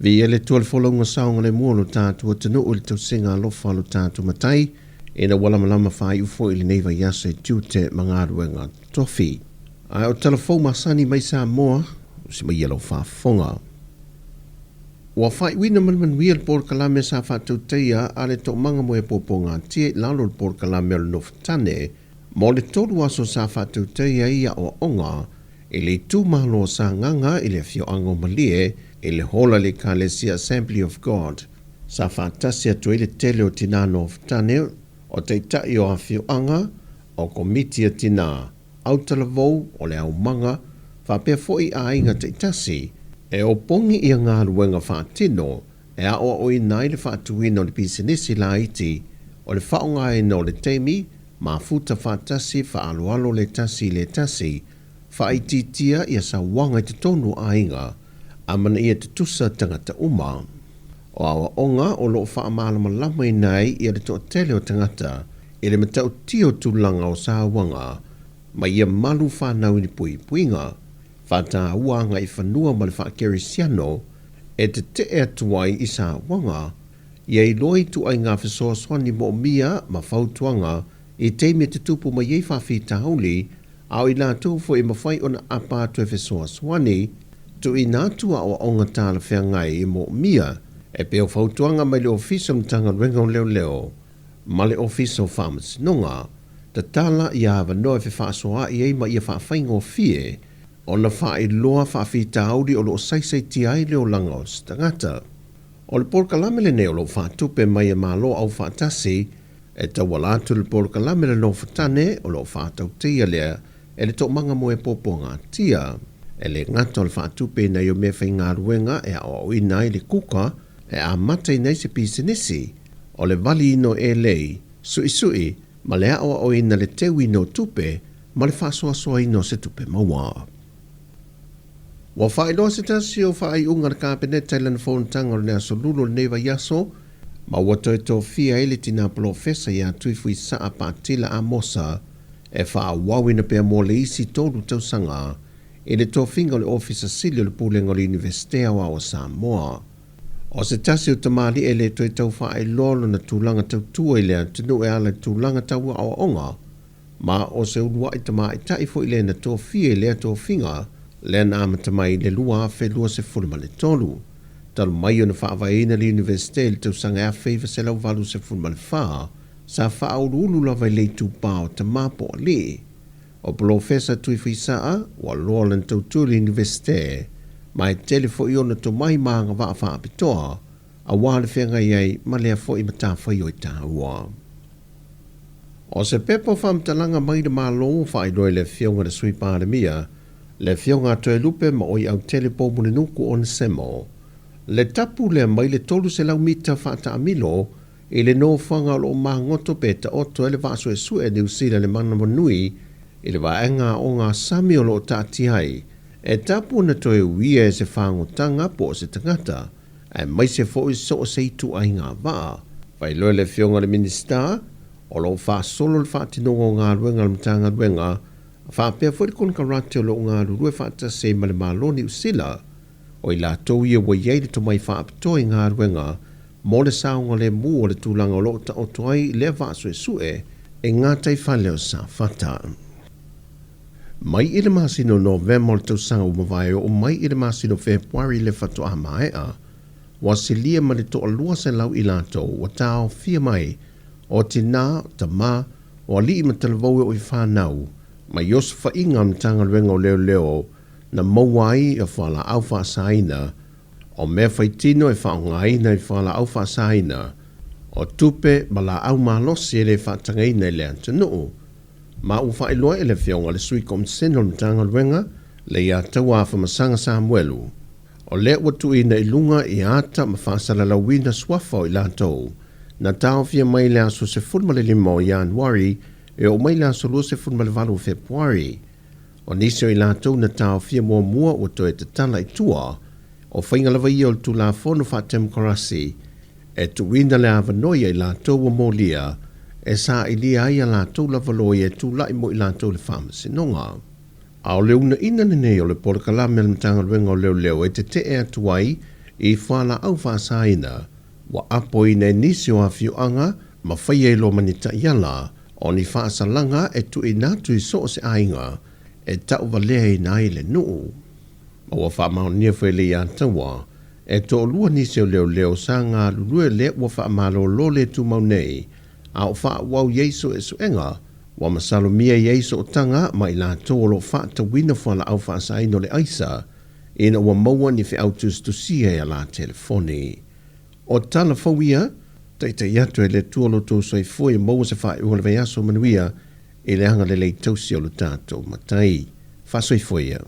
Viia le Atua i le folauga saogalemu o lo tatou atunuu i le tausiga alofa a lo tatou Matai, ina ua lamalama faaiu foi lenei vaiaso i tiute ma galuega totofi. Ae o tala fou masani mai Samoa, usi mai ia lau faafofoga. Ua faaiuina ma le manuia le polokalame sa faatautaia a le Toomaga mo Puapuagatia i lalo o le polokalame o le Nofotane mo le 3 aso sa faatautaia ai aoaoga i le itumalo o Sagaga i le afioaga o Malie i le hola i le Ekalesia Assembly of God. Sa faatasi atu ai le tele o tinā nofotane, o taitai o afioaga, o komiti a tinā, autalavou, o le aumaga, faapea foi aiga taitasi, e opogi ia galuega faatino e aoaoina ai le faatuina o le pisinisi laiti, o le faaaogaina o le taimi, mafuta faatasi faaaloalo le tasi i le tasi, faaitiitia ia sauaga i totonu o aiga, amanaia tutusa tagata uma. O aoaoga o lo o faamalamalamaina ai ia le toatele o tagata i le matautia o tulaga o sauaga ma ia malu fanau i ni puipuiga, faataua agaifanua ma le faakerisiano e tetee atu ai i sauaga, ia iloa ituaiga fesoasoani moomia ma fautuaga i taimi e tutupu mai ai faafitauli, a o i latou foi e mafai ona apa atu e fesoasoani, tuuina atu aoaoga talafeagai e moomia e pei o fautuaga mai le Ofisa o le Matagaluega o Leoleo ma le Ofisa o Faamasinoga, tatala ia avanoa e fefaasoaai ai ma ia faafaigofie ona faailoa faafitauli o lo o saisaitia ai le olaga o se tagata. O le polokalame lenei o lo o faatupe mai e Malo Aufaatasi e tauala atu i le polokalame le Nofotane o lo o faatautaia lea e le Toomaga mo e Puapuagatia. E le gata o le faatupeina ai o meafaigaluega e aoaoina ai le kuka e amataina ai se pisinisi, o le valiina o elei, suisui ma le aoaoina le teuina o tupe ma le faasoasoaina o se tupe maua. Ua faailoa se tasi o faaiuga a le Kapeneta i lana fonotaga o le aso Lulu o lenei vaiaso, ma ua toe tofia ai le tina polofesa ia Tuifuisaa Patila Amosa e faaauauina pea mo le isi 3 tausaga i le tofiga o le Ofisa Sili o le Pulega o le Iunivesite Aoao o Samoa. O se tasi o tamalii e le toe tau faailoa lona tulaga tautua i le atunuu e ala i tulaga tau aoaoga, ma o se uluai tamaitai foi lea na tofia i lea tofiga lea na amata mai i le 2023. Talu mai ona faavaeina le Iunivesite i le tausaga 1984, sa faauluulu lava i le itupa o tama po o alii. O Polofesa Tuifuisaa, ua loa lana tautua i le Iunivesite, ma e tele foi ona tomai ma agavaa faapitoa, aua le feagai ai ma lea foi matafaioi taua. O se pepa o faamatalaga mai le Malo ua faailoa i le Afioga i le Sui Palemia, le Afioga a Toelupe ma Oi Autele Poumulinuku Onesemo, le tapu lea mai le 300 mita faataamilo i le nofoaga o lo o magoto pe taoto ai le vaa suesue a Niu Sila i le manawanui i le vaega aoga a sami o lo o taatia ai, e tapu ona toe uia e se fagotaga po o se tagata, aemaise foi so o se ituaiga vaa. Faailoa e le Afioga i le Minisita, o lo o faasolo le faatinoga o galuega a le Matagaluega, faapea foi le konekarate o lo o galulue faatasi ai ma le Malo o Niu Sila, o i latou ia ua i ai le tomai faapitoa i galuega mo le saogalemu o le tulaga o lo o taoto ai lea vaa suesue i gataifale o Safata. Mai i le masina o Novema o le tausaga ua mavae oo mai i le masina o Fepuari le faatoa maea, ua silia ma le toa 200 i latou ua taofia mai, o tinā, o tamā, o alii ma talavou e oo i fanau, mai osofaiga a le Matagaluega o Leoleo na maua ai ia fualaau faasaina, o mea faitino e faaaogaina i fualaau faasaina, o tupe ma laau malosi e le faatagaina i le atunuu. Ma ua faailoa e le Afioga i le Sui Komisena o le Matagaluega, Leiataua Afamasaga Samuelu, o lea ua tuuina i luga i ata ma faasalalauina suafa o i latou na taofia mai i le aso 15 o Ianuari e oo mai i le aso 28 o Fepuari. O nisi o i latou na taofia muamua ua toe tatala i tua, o faiga lava ia o le Tulafono Faatemokarasi e tuuina le avanoa ia i latou ua molia e sailia ai a latou lava loia e tulai mo i latou i le Faamasinoga. A o le uunaina lenei o le polokalame a le Matagaluega o Leoleo e tetee atu ai i fualaau faasaina ua apoina e nisi o afioaga ma faia ai loa ma ni taiala o ni faasalaga e tuuina atu i so o se aiga e tauvaleaina ai le nuu. Ma ua faamaonia foi e le iātaua e toalua nisi o leoleo sa galulue lea ua faamalolo le tumau nei a o faaauau i ai suesuega ua masalomia i ai sootaga ma i latou o lo o faatauina fualaau faasaina o le aisa ina ua maua ni feau tusitusia i a la telefoni. O tala fou ia, taitai atu e le Atua lo outou soifua ia maua se faaiuga o le vaiaso manuia i le agalelei tausi o lo tatou Matai. Faasoifua ia.